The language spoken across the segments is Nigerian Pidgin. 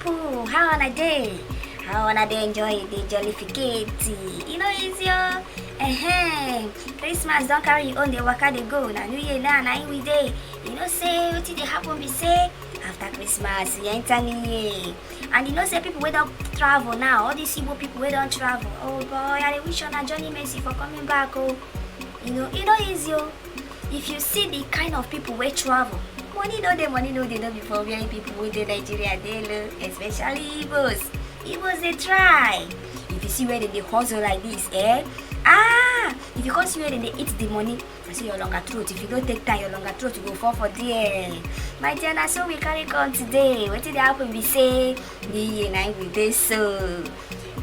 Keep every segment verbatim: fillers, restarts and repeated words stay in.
Oh, how una dey? How una dey enjoy the jollificate? E no easy o. Ehem. Christmas don carry your own dey waka dey go. Na New Year now, na im we dey. You know say wetin dey happen be say after Christmas, we enter New Year. And you know say people wey don travel now, all these Igbo people wey don travel, oh boy, I dey wish una journey mercy for coming back o. You know, e no easy o. If you see the kind of people wey travel, money no dey, money no dey, no be for where people wey dey Nigeria dey lo, especially Igbos. Igbos dey try. If you see where dem dey hustle like this, eh? Ah, if you come see where dem dey eat the money, I say your longer throat. If you no take time, your longer throat go fall for there. My dear, na so we carry come today. Wetin dey happen be say, the year na im we dey so.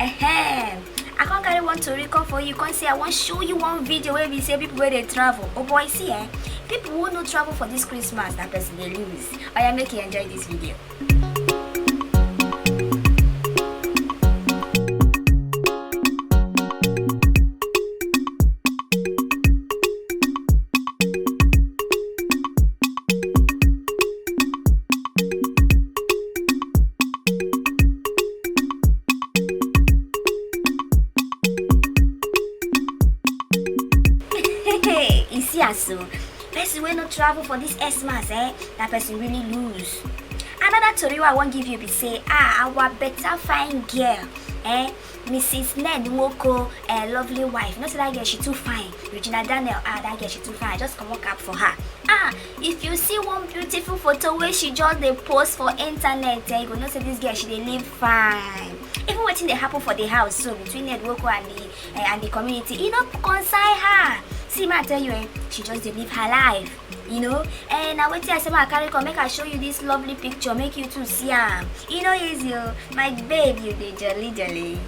Ehem. I come carry one tori come for you, come say I wan show you one video wey be say people wey dey travel. Oh boy, see eh, people wey no travel for this Christmas, that person dey lose. Oya, make you enjoy this video. You see as so, person wey no travel for this Xmas, eh, that person really lose. Another tori wey I wan give you be say, ah, our better fine girl, eh, Missus Ned Nwoko, eh, lovely wife. You know say that girl, she too fine. Regina Daniel, ah, that girl, she too fine. I just comot cap for her. Ah, if you see one beautiful photo wey she just dey post for internet, eh, you go know say this girl, she dey live fine. Even wetin dey happen for the house so between Ned Nwoko and the, eh, and the community, e no concern her. See, ma tell you, eh, she just dey live her life. You know, eh, na wetin I say ma carry come, make I show you this lovely picture, make you too see am. E no easy o, my babe, you dey jolly jolly.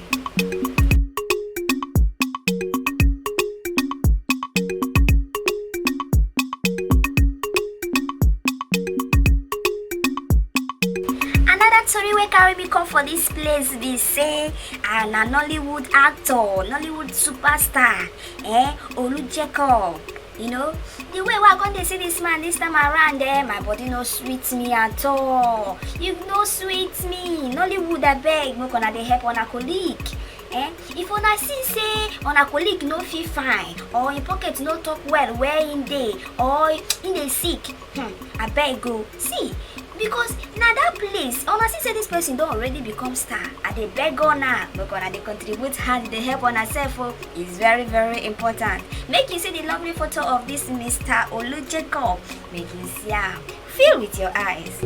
Another tori wey carry me come for this place be say, ah, na Nollywood actor, Nollywood superstar, eh, Olu Jacob. You know, the way wey I come dey see this man this time around, eh, my body no sweet me at all. You no sweet me. Nollywood, abeg, make una dey help una colleague. Eh? If una see say una colleague no fit fine, or im pocket no talk well where im dey, or im dey sick, hmm, abeg go see, because na that place, una see say this person don already become star. I dey beg una, make una dey contribute hand, dey help una sef o. It's very, very important. Make you see the lovely photo of this Mister Olu Jacob. Make you see am. Feel with your eyes.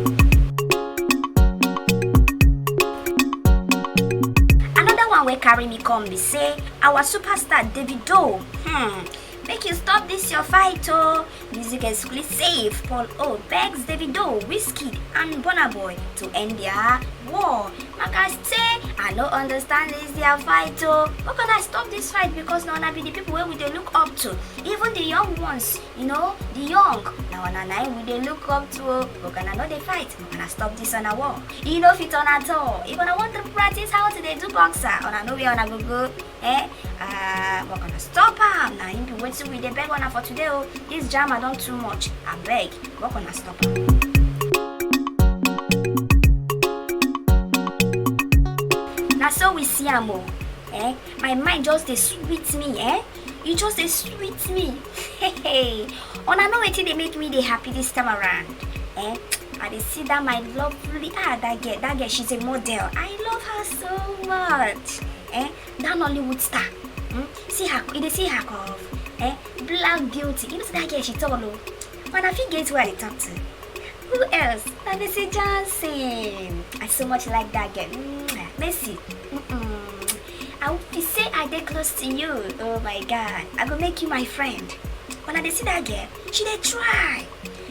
Another one wey carry me come be say, our superstar Davido, hmm, make you stop this your fight o. Music exclusive, Paul O begs Davido, Wizkid and Burna Boy to end their war. Maka say, I no understand this their fight o. Make una stop this fight, because na una be the people wey we dey look up to. Even the young ones, you know, the young, na una na im we dey look up to o. Make una no dey fight, make una stop this una war. E no fit on at all. If una wan practice how to dey do boxer, una know where una go go. Eh? Ah, make una stop am. Na im be wetin we dey beg una for today o. This drama don too much. Abeg, make una stop am. Na so we see am o. Eh? My mind just dey sweet me, eh? E just dey sweet me. Una know wetin dey make me dey happy this time around? Eh? I dey see that my lovely, ah, that girl, that girl, she's a model. I love her so much. Eh? That Nollywood star. Hmm? See her, you dey see her curve. Eh? Black beauty. You know say that girl, she tall o. Una fit get who I dey talk to. Who else? Na Mercy Johnson. I so much like that girl. Mwah. Mercy. Mm-mm. I hope you say I dey close to you. Oh my God. I go make you my friend. Una dey see that girl? She dey try.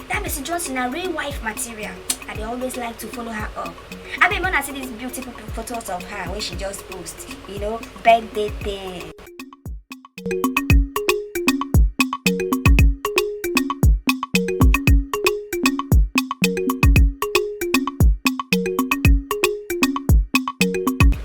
That Mercy Johnson na real wife material. I dey always like to follow her up. Abeg, make una see these beautiful photos of her wey she just post. You know, birthday thing.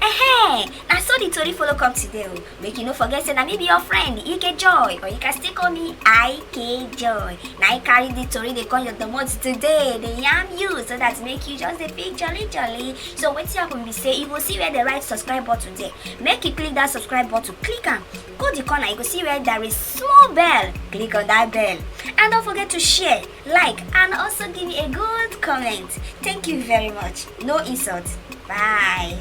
Ehe, na so the tori follow come today o. Make you no forget say na me be your friend Ike Joy, or you can still call me I K Joy. Na I carry the tori dey come your domot today, dey yarn you so that make you just dey pick jolly jolly. So wetin happen be say you go see where the right subscribe button dey. Make you click that subscribe button, click am. Go the corner, you go see where there is small bell. Click on that bell. And don't forget to share, like, and also give me a good comment. Thank you very much. No insult. Bye.